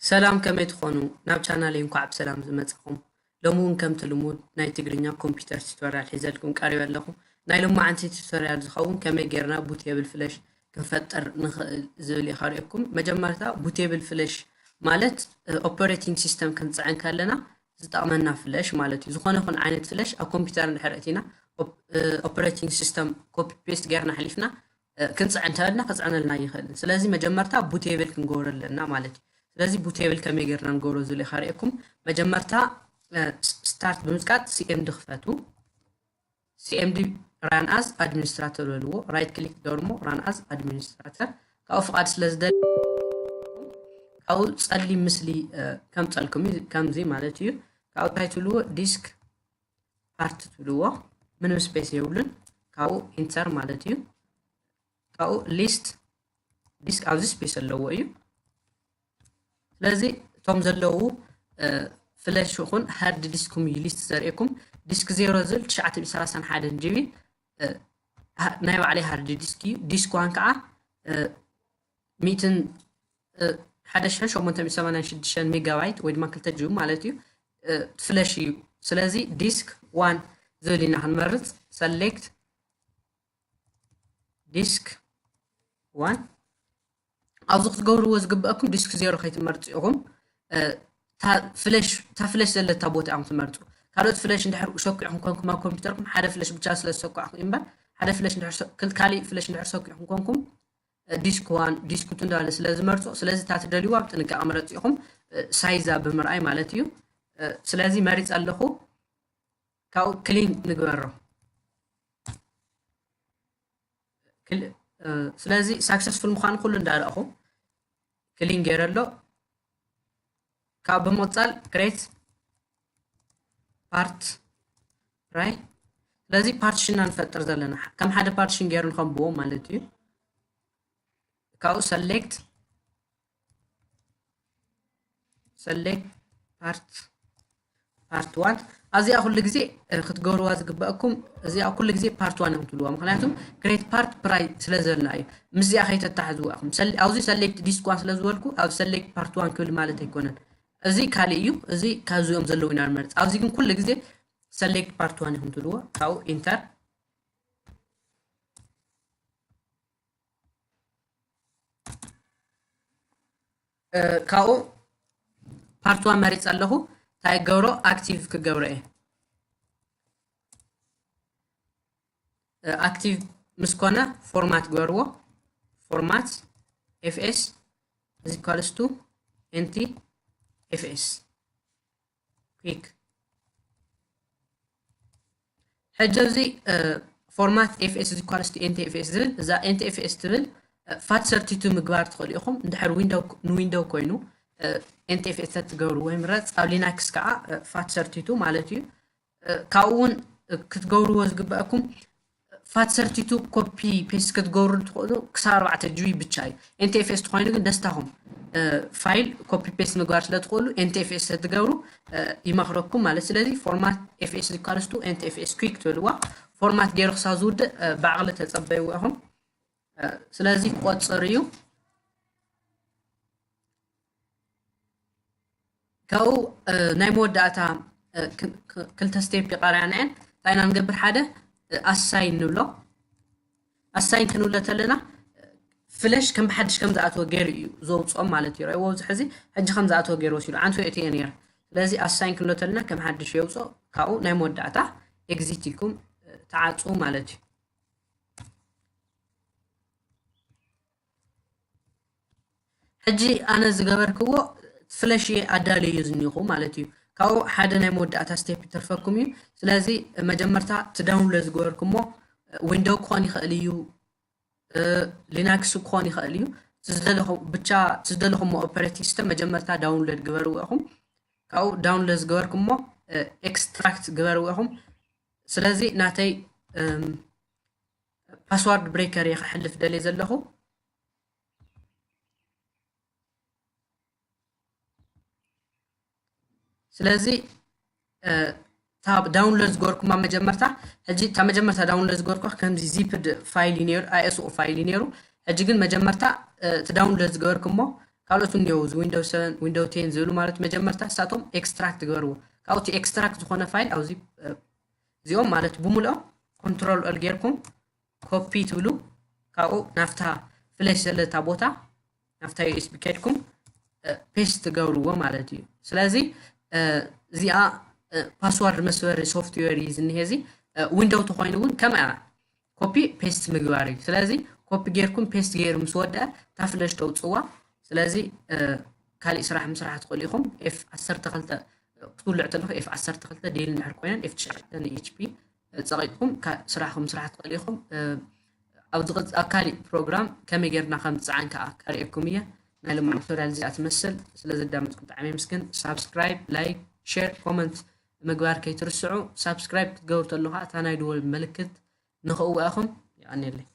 ሰላም፣ ከመይ ትኾኑ? ናብ ቻናለይ እንኳዕ ብሰላም ዝመጻኹም። ሎሚ እውን ከምቲ ልሙድ ናይ ትግርኛ ኮምፒውተር ቱቶሪያል ሒዘልኩም ቀሪበ ኣለኹ። ናይ ሎማዓንቲ ቱቶሪያል ዝኸውን ከመይ ጌርና ቡቴብል ፍለሽ ክንፈጥር ንኽእል ዝብል እየ ከርእየኩም። መጀመርታ ቡቴብል ፍለሽ ማለት ኦፐሬቲንግ ሲስተም ክንፅዕን ከለና ዝጠቕመና ፍለሽ ማለት እዩ። ዝኾነ ይኹን ዓይነት ፍለሽ ኣብ ኮምፒውተር እንድሕር ኣእቲና ኦፕሬቲንግ ሲስተም ኮፒ ፔስት ጌርና ኣሕሊፍና ክንፅዕን እንተበልና ክፅዕነልና ይኽእል። ስለዚ መጀመርታ ቡቴብል ክንገብሮ ኣለና ማለት እዩ። ስለዚ ቡቴብል ከመይ ጌርና ንገብሮ ዝብል ከርእየኩም። መጀመርታ ስታርት ብምፅቃጥ ሲኤምዲ ክፈቱ። ሲኤምዲ ራን ኣዝ ኣድሚኒስትራተር በልዎ። ራይት ክሊክ ዶርሞ ራን ኣዝ ኣድሚኒስትራተር። ካብኡ ፍቓድ ስለ ዝደሊ ካብኡ ፀሊም ምስሊ ከምፀልኩም እዩ፣ ከምዚ ማለት እዩ። ካብኡ እንታይ ትብልዎ? ዲስክ ፓርት ትብልዎ። ምንም ስፔስ የብሉን። ካብኡ ኢንተር ማለት እዩ። ካብኡ ሊስት ዲስክ ኣብዚ ስፔስ ኣለዎ እዩ። ስለዚ እቶም ዘለዉ ፍለሽ ይኹን ሃርድ ዲስኩም እዩ ሊስት ዘርእየኩም። ዲስክ ዜሮ ዝብል ትሽዓተ ሚእቲ ሰላሳን ሓደን ጂቢ ናይ ባዕለይ ሃርድ ዲስክ እዩ። ዲስክ ዋን ከዓ ሚእትን ሓደ ሽሕን ሸሞንተ ሚእቲ ሰማንያን ሽዱሽተን ሜጋባይት ወይ ድማ ክልተ ጂቢ ማለት እዩ ፍለሽ እዩ። ስለዚ ዲስክ ዋን ዝብል ኢና ክንመርፅ። ሰሌክት ዲስክ ዋን ኣብዚ ክትገብርዎ ዝግበኣኩም ዲስክ ዜሮ ከይትመርፁ ኢኹም። ፍለሽ እታ ፍለሽ ዘለታ ቦታ ኢኹም ትመርፁ። ካልኦት ፍለሽ እንድሕር ሰኪዕኩም ኮንኩም ኣብ ኮምፒውተርኩም ሓደ ፍለሽ ብቻ ስለ ዝሰኳዕኩም እምበር ሓደ ፍለሽ እንድሕር ካሊእ ፍለሽ እንድሕር ሰኪዕኩም ኮንኩም ዲስክ ዋን ዲስክ ቱ እንዳለ ስለ ዝመርፁ፣ ስለዚ እታ ትደልይዋ ብጥንቃቐ ምረፁ ኢኹም። ሳይዛ ብምርኣይ ማለት እዩ። ስለዚ መሪፀ ኣለኹ። ካብኡ ክሊን ንግበሮ። ስለዚ ሳክሰስፉል ምዃኑ ኩሉ እንዳረእኹ ክሊን ገይረ ኣሎ። ካብ ብምቕፃል ክሬት ፓርት ራይ። ስለዚ ፓርቲሽን ኢና ንፈጥር ዘለና ከም ሓደ ፓርቲሽን ገይሩ ንኸንብቦ ማለት እዩ። ካብኡ ሰሌክት ሰሌክት ፓርት ፓርት ዋን። ኣብዚኣ ኩሉ ግዜ ክትገብርዋ ዝግበኣኩም እዚኣ ኩሉ ግዜ ፓርት ዋን ኢኹም ትብልዋ። ምክንያቱም ክሬት ፓርት ፕራይ ስለ ዘልና እዩ። ምስዚኣ ከይተታሕዝዋ ኢኹም። ኣብዚ ሰሌክት ዲስክ ዋን ስለ ዝበልኩ ኣብ ሰሌክት ፓርት ዋን ክብል ማለት ኣይኮነን። እዚ ካልእ እዩ። እዚ ካብዚኦም ዘለዉ ኢና ንመርፅ። ኣብዚ ግን ኩሉ ግዜ ሰሌክት ፓርት ዋን ኢኹም ትብልዎ። ካብኡ ኢንተር ካብኡ ፓርት ዋን መሪፀ ኣለኹ። እንታይ ክገብሮ? ኣክቲቭ ክገብሮ እየ። ኣክቲቭ ምስ ኮነ ፎርማት ግበርዎ። ፎርማት ኤፍኤስ ኢዝ ኢኳልስ ቱ ኤንቲ ኤፍኤስ ኩዊክ። ሕጂ ኣብዚ ፎርማት ኤፍኤስ ኢዝ ኢኳልስ ቱ ኤንቲ ኤፍኤስ ዝብል እዛ ኤንቲ ኤፍኤስ ትብል ፋት ሰርቲቱ ምግባር ትኽእሉ ኢኹም። እንድሕር ንዊንዶው ኮይኑ ኤንቲ ኤፍኤስ ተትገብርዎ ይምረፅ። ኣብ ሊናክስ ከዓ ፋት ሰርቲቱ ማለት እዩ። ካብኡ እውን ክትገብርዎ ዝግበኣኩም ፋት ሰርቲቱ ኮፒ ፔስት ክትገብሩ ትኽእሉ ክሳብ ኣርባዕተ ጂቢ ብቻ እዩ። ኤንቲ ኤፍኤስ ተኾይኑ ግን ደስታኹም ፋይል ኮፒ ፔስት ምግባር ስለ ትኽእሉ ኤንቲ ኤፍኤስ ተትገብሩ ይመኽረኩም ማለት። ስለዚ ፎርማት ኤፍኤስ ኢዝ ኢኳልስ ቱ ኤንቲ ኤፍኤስ ኩዊክ ትብልዋ። ፎርማት ገይሩ ክሳብ ዝውድእ ብዓቕሊ ተፀበይዎ ኢኹም። ስለዚ ክቆፅር እዩ። ካብኡ ናይ መወዳእታ ክልተ ስቴፕ ይቐርያ ንዐን። እንታይ ኢና ንገብር? ሓደ ኣሳይን ንብሎ። ኣሳይን ክንብሎ ተለና ፍለሽ ከም ብሓድሽ ከም ዝኣተወ ገይሩ እዩ ዘውፅኦም ማለት እዩ። ረእዎ ኣብዚ ሕዚ ሕጂ ከም ዝኣተወ ገይሩ ወሲዱ ዓንቱ የእትዮ ነይረ። ስለዚ ኣሳይን ክንብሎ ተለና ከም ሓድሽ የውፅኦ። ካብኡ ናይ መወዳእታ ኤግዚት ኢልኩም ተዓፁ ማለት እዩ። ሕጂ ኣነ ዝገበርክዎ ፍለሽ እየ ኣዳልዮ ዝኒኹ ማለት እዩ። ካብኡ ሓደ ናይ መወዳእታ ስቴፕ ይተርፈኩም እዩ። ስለዚ መጀመርታ እቲ ዳውንሎድ ዝገበርኩሞ ዊንዶው ክኾን ይኽእል እዩ፣ ሊናክስ ክኾን ይኽእል እዩ። ብቻ ዝደለኹሞ ኦፐሬቲንግ ሲስተም መጀመርታ ዳውንሎድ ግበርዎ ኢኹም። ካብኡ ዳውንሎድ ዝገበርኩሞ ኤክስትራክት ግበርዎ ኢኹም። ስለዚ ናተይ ፓስዋርድ ብሬከር እየ ክሕልፍ ደልየ ዘለኹ። ስለዚ እታ ዳውንሎድ ዝገበርኩማ መጀመርታ ሕጂ እታ መጀመርታ ዳውንሎድ ዝገበርኩ ከምዚ ዚፕድ ፋይል እዩ ነይሩ፣ ኣይኤስኦ ፋይል እዩ ነይሩ። ሕጂ ግን መጀመርታ እቲ ዳውንሎድ ዝገበርኩሞ ካልኦት እንዲው እዚ ዊንዶው ሰቨን ዊንዶው ቴን ዝብሉ ማለት መጀመርታ ሳቶም ኤክስትራክት ግበርዎ። ካብኡ እቲ ኤክስትራክት ዝኾነ ፋይል ኣብዚ እዚኦም ማለት ብምልኦም ኮንትሮል ኦል ጌርኩም ኮፒ ትብሉ። ካብኡ ናፍታ ፍለሽ ዘለታ ቦታ ናፍታ ዩኤስቢ ከድኩም ፔስት ትገብርዎ ማለት እዩ። ስለዚ እዚኣ ፓስዋርድ መስበሪ ሶፍትዌር እዩ ዝኒሄ። እዚ ዊንዶው ተኮይኑ እውን ከምኣ ኮፒ ፔስት ምግባር እዩ። ስለዚ ኮፒ ጌርኩም ፔስት ገይሩ ምስ ወደአ እታ ፍለሽ ተውፅዋ። ስለዚ ካሊእ ስራሕ ምስራሕ ትኽእሉ ኢኹም። ኤፍ ዓሰርተ ክልተ ክትውልዕ ተለኹ ኤፍ ዓሰርተ ክልተ ዴል እንድሕር ኮይነን ኤፍ ትሽዓተ ንኤችፒ ፀቂጥኩም ስራሕኩም ምስራሕ ትኽእሉ ኢኹም። ኣብ ዝቕፅ ኣብ ካሊእ ፕሮግራም ከመይ ጌርና ከም ዝፀዓን ከዓ ካርእየኩም እየ። ናይ ልማዕ ቱቶሪያል እዚኣ ትመስል። ስለ ዘዳመፅኩም ብጣዕሚ የመስግን። ሳብስክራይብ፣ ላይክ፣ ሼር፣ ኮመንት ምግባር ከይትርስዑ። ሳብስክራይብ ክትገብሩ ተለኹ እታ ናይ ድወል ምልክት ንኽእዋእኹም። የቐንየለይ።